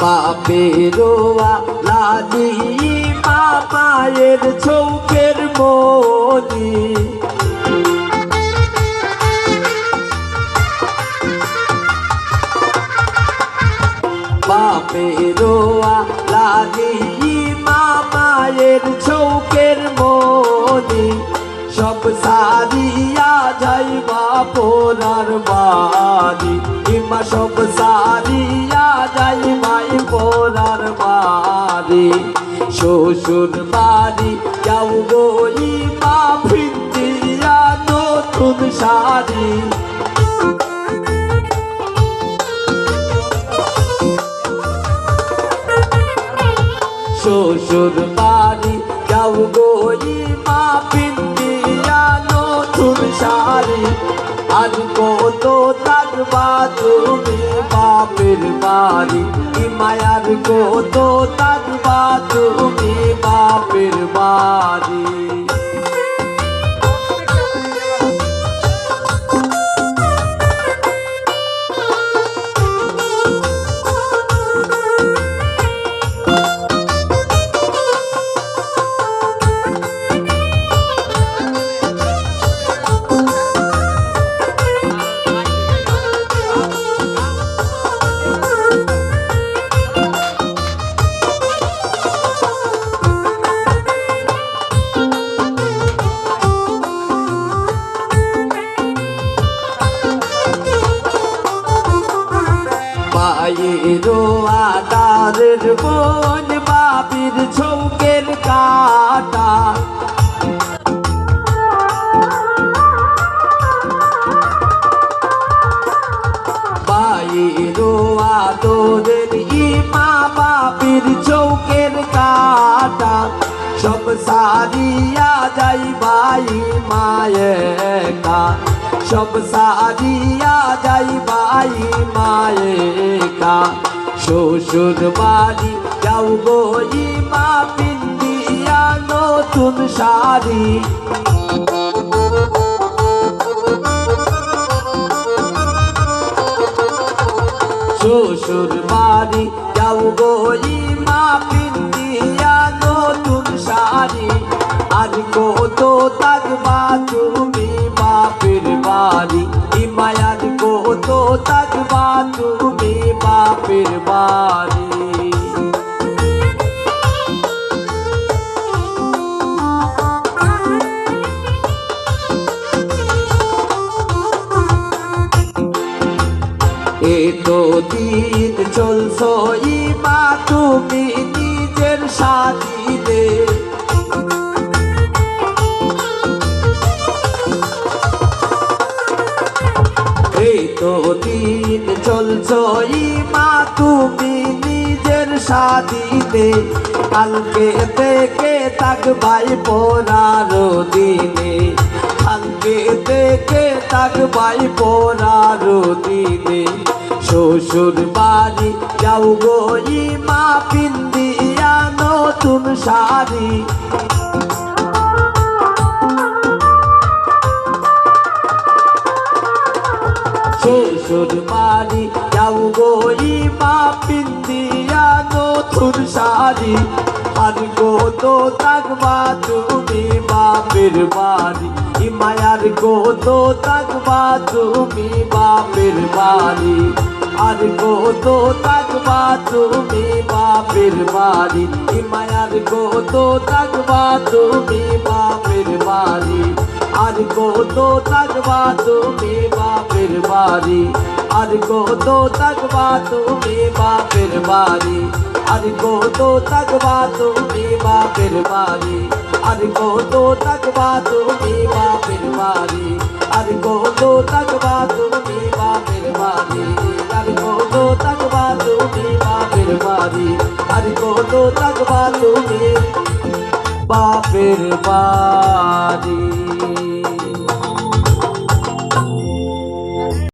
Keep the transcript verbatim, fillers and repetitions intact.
বাপেরও আলাদি, মা মায়ের চোখের মনি। বাপেরও আলাদি, মা মায়ের চোখের মনি। সব সারিয়া যাইবা পরার বাড়ি, ইমা সব সারিয়া যাইবাই পরার বাড়ি। শ্বশুর বাড়ি যাও গো ইমা, পিন্দিয়া নতুন শাড়ি। শ্বশুর বাড়ি যাও গো ইমা, পিন্দিয়া নতুন শাড়ি। আর কত থাকবা তুমি বাপের বাড়ি, ইমা আর কত থাকবা তুমি বাপের বাড়ি। বাইরো আধারের বন, বাপির চোখের কাটা। বাইরো আদরের ইমা, বাপির চোখের কাটা। সব সারিয়া যাইবাই মায়েকা, সব সারিয়া যাইবাই মায়েকা। শ্বশুর বাড়ি যাও গো ইমা, পিন্দিয়া নতুন শাড়ি। শ্বশুর বাড়ি যাও গো ইমা, পিন্দিয়া নতুন শাড়ি। আর কত থাকবা তুমি বাপের বাড়ি, ইমা আর কত থাকবা তুমি বাপের বাড়ি। এত দিন চলছো ইমা তুমি নিজের স্বাধীনে। এত দিন চলছো ইমা তুমি নিজের স্বাধীনে। কালকে থেকে থাকবাই পরার দিনে, কালকে থেকে থাকবাই পরার দিনে। শ্বশুর বাড়ি যাও গো ইমা, পিন্দিয়া নতুন শাড়ি। শ্বশুর বাড়ি যাও গো ইমা, পিন্দিয়া নতুন শাড়ি। আর কত থাকবা তুমি বাপের বাড়ি, ইমা আর কত থাকবা তুমি বাপের বাড়ি। আর কত থাকবা তুমি বাপের বাড়ি, ইমা আর কত থাকবা তুমি বাপের বাড়ি। আর কত থাকবা তুমি বাপের বাড়ি, আর কত থাকবা তুমি বাপের বাড়ি। আর কত থাকবা তুমি বাপের বাড়ি, আর কত থাকবা তুমি বাপের বাড়ি। আর কত থাকবা তুমি বাপের বাড়ি, আর কত থাকবা তুমি বাপের বাড়ি। আর কত থাকবা তুমি বাপের বাড়ি।